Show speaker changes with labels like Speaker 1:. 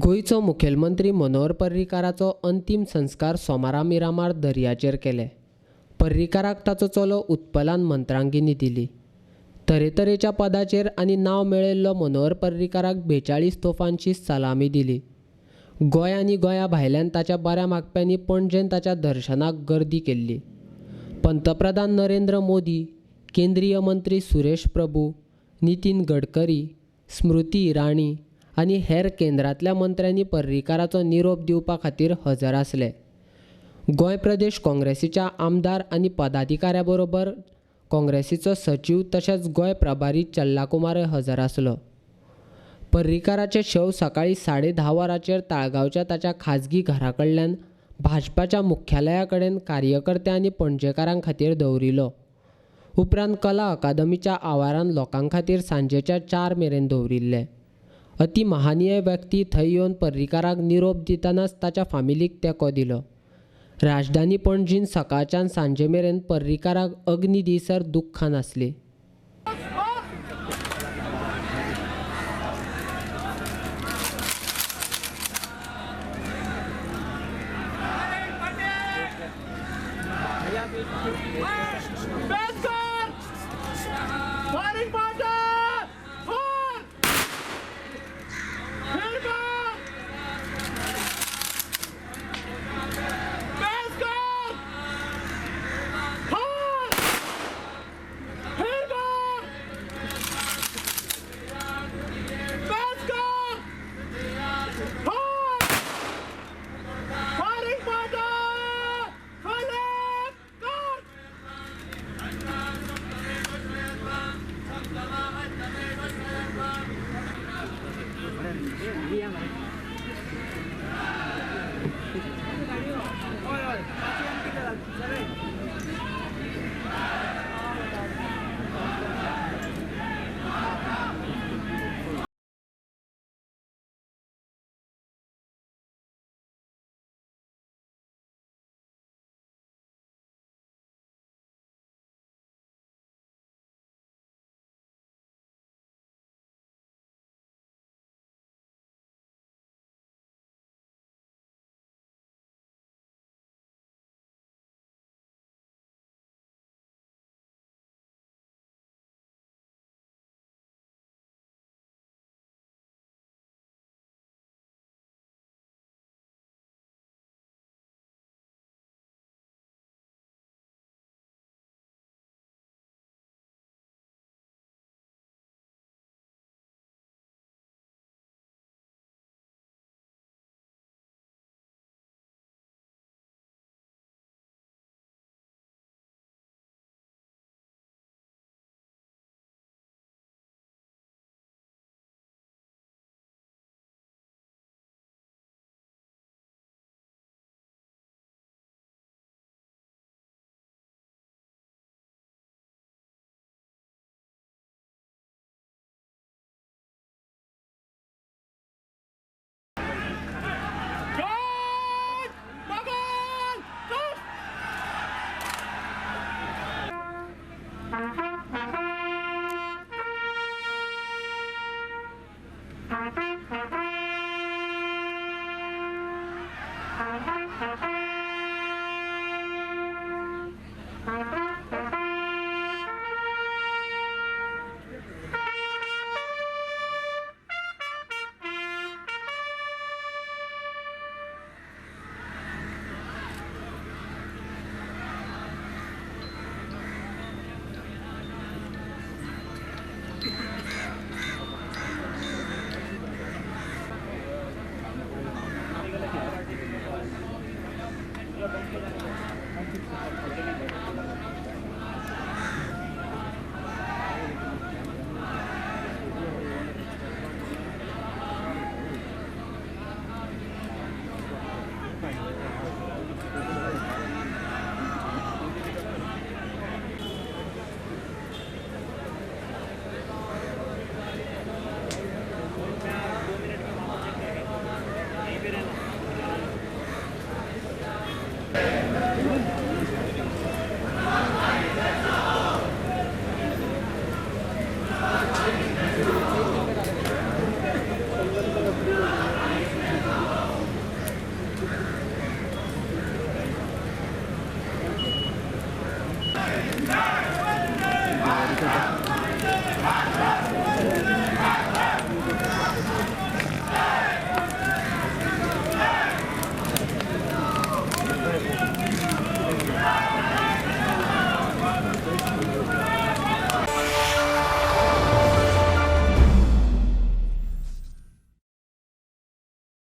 Speaker 1: गोंयचो मुखेलमंत्री मनोहर पर्रीकाराचो अंतीम संस्कार सोमारा मिरामार दर्याचेर केले. पर्रीकाराक ताचो चलो उत्पलान मंत्रांगिनी दिली. तरेतरेच्या पदाचेर आनी नांव मेळयल्लो मनोहर पर्रीकाराक 42 तोफांची सलामी दिली. गोंय आनी गोंया भायल्यान ताच्या बऱ्या मागप्यांनी पणजेन ताच्या दर्शनाक गर्दी केल्ली. पंतप्रधान नरेंद्र मोदी, केंद्रीय मंत्री सुरेश प्रभू, नितीन गडकरी, स्मृती इराणी आनी हेर केंद्रांतल्या मंत्र्यांनी पर्रीकाराचो निरोप दिवपा खातीर हजर आसले. गोंय प्रदेश काँग्रेसीच्या आमदार आनी पदाधिकाऱ्या बरोबर काँग्रेसीचो सचीव तशेंच गोंय प्रभारी चल्लाकुमारय हजर आसलो. पर्रीकाराचें शव सकाळीं 10:30 वरांचेर ताळगांवच्या ताच्या खाजगी घरा कडल्यान भाजपाच्या मुख्यालया कडेन कार्यकर्ते आनी पणजेकारां खातीर दवरिलो. उपरांत कला अकादमीच्या आवारान लोकां खातीर सांजेच्या 4 मेरेन दवरिल्लें. अति महानीय व्यक्ती थंय येवन पर्रीकाराक निरोप दितनाच ताच्या फामिलीक तेंको दिलो. राजधानी पणजीन सकाळच्यान सांजे मेरेन पर्रीकाराक अग्नी दिसर दुख्खान आसली.
Speaker 2: Firing!